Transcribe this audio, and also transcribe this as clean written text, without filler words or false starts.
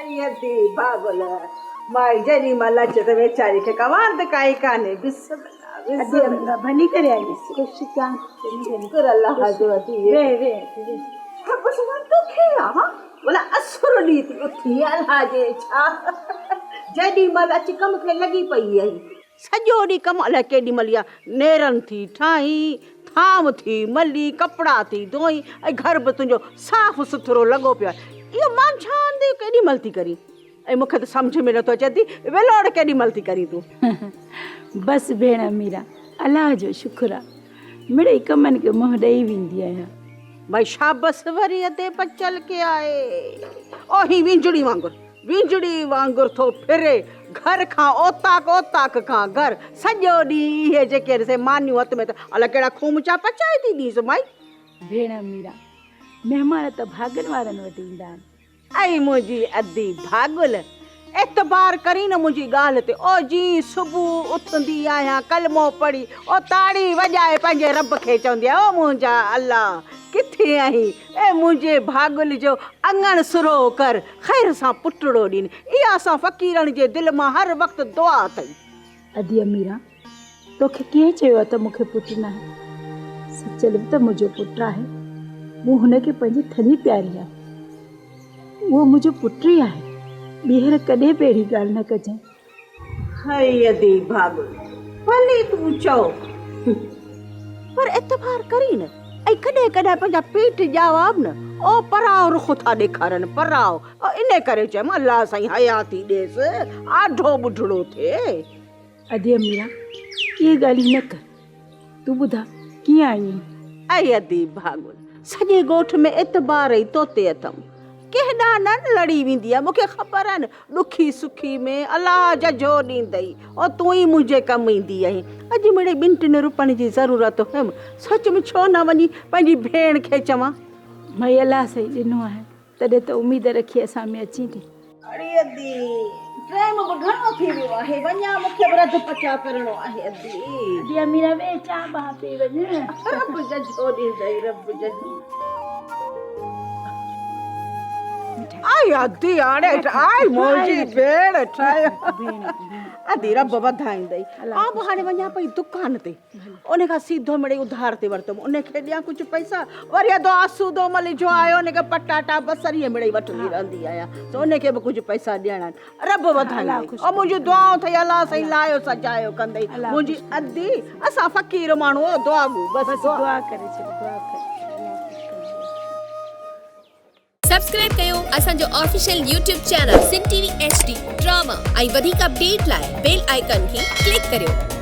ائي ادي ڀاڳل مائي جيڏي مهل اچي ته ويچاري کي ڪا واند ڪائي ڪانهي بسم الله ادي بسم الله ڀلي ڪري آئي خوش ٿيان شڪر الله جو ادي ويهه ويهه ويهه ها بس مان توکي آ ها ڀلا اسر ڏينهن ٿي اٿي الاء جي ڇا جيڏي مهل اچ ڪم کي لڳي پئي آهين. سڄو ڏينهن ڪم الائي ڪيڏي مهل اها نيرن ٿي ٺاهين، ٿانو ٿي ملي، ڪپڙا ٿي ڌوئين ۽ گهر به تنهنجو صاف سٿرو لڳو پيو آهي. اهو مانجهاند ڪيڏي مهل ٿي ڪرين؟ ۽ مون کي ته سمجهه ۾ نٿو اچي ٿي ولوڙ ڪيڏي مهل ٿي ڪرين تون؟ بس ڀيڻ اميرا، الله جو شڪر آ، مڙئي ڪمن کي منهن ڏئي ويندي آهيان. ڀائي شابس وري ادي بچل کي آهي. او هي وينجهڙي وانگر وينجهڙي وانگر ٿو ڦري، گهر کان اوطاق، اوطاق کان گهر، سڄو ڏينهن اهي جيڪي آهن سي مانيون هٿ ۾ ته الائي ڪهڙا خومچا پچائي ٿي ڏينس مائي. ڀيڻ اميرا، مهمان ته ڀاڳن وارن وٽ ايندا آهن. اي منهنجي ادي ڀاڳل، اعتبار ڪرين نه منهنجي ڳالهه تي، او جيئن صبح اٿندي آهيان ڪلمو پڙهي، او تاڙي وڄائي پنهنجي رب کي چوندي آهيان، او منهنجا الله ڪٿي آهين، اي منهنجي ڀاڳل جو اڱڻ سرهو ڪر، خير سان پٽڙو ڏين. اها اسان فقيرن جي دل مان هر وقت دعا اٿئي. ادي اميرا، توکي ڪنهن چيو آهي ته مون کي پٽ ناهي؟ سچل به ته منهنجو پٽ آهي. مون هن کي پنهنجي ٿڃ پياري آهي. اهو منهنجو پٽ ئي آهي. ٻيهر ڪڏهن به اهڙي ڳالهه نه ڪجانء. هئي ادي ڀاڳل، ڀلي تون چئو، پر اعتبار ڪرين نه ۽ ڪڏهن ڪڏهن پنهنجا پيٽ ڄاوا به نه او پرائو رخ ٿا ڏيکارن، پرائو، انهي ڪري چيم الله سائين حياتي ڏيس، آڍو ٻڍڙو ٿئي. ادي اميرا، اهي ڳالهيون نه ڪر، تون ٻڌاء ڪيئن آئين آهين؟ اي ادي ڀاڳل، سڄي ڳوٺ ۾ اعتبار ئي توتي اٿم. ڪنهن ڏانهن نه لڙي ويندي آهي، مون کي خبر آهي نه، ڏکي سکي ۾ الله ججهو ڏيندئي، او تون ئي منهنجي ڪم ايندي آهين. اڄ مڙئي ٻن ٽن روپين جي ضرورت هيم، سوچيم ڇو نه وڃي پنهنجي ڀيڻ کي چوان. مئي الله سائين ڏنو آهي، تڏهن ته اميد رکي اسان ۾ اچين ٿي. اڙي ادي، ٽيم به گهڻو ٿي ويو آهي، وڃان مون کي به رڌ پچاء ڪرڻو آهي ادي. ادي اميرا ويهه چانهه بانهه پي وڃ. رب ججهو ڏيندئي رب ججهو. آئي ادي هاڻي آئي منهنجي ڀيڻ ٺاهيو. ادي رب وڌائيندئي. آئون به هاڻي وڃان پئي دڪان تي. ان کان سيڌو مڙئي اڌار تي ورتم، ان کي ڏيان ڪجهه پئسا، وري اڌو آسودو مل جو آيو، ان کي پٽاٽا بصر ائين مڙئي وٺندي رهندي آهيان، سو ان کي به ڪجهه پئسا ڏيڻا آهن. رب وڌائيندئي. او منهنجون دعائون اٿئي الله سائين لايو سجايو ڪندئي. منهنجي ادي اسان فقير ماڻهو او دعاگو بس دعا ڪري ڇڏ دعا ڪري. سبسڪرائب ڪيو اسان جو official YouTube channel Sindh T V H D drama ۽ وڌيڪ اپڊيٽ لاء بيل آئيڪان کي ڪلڪ ڪريو.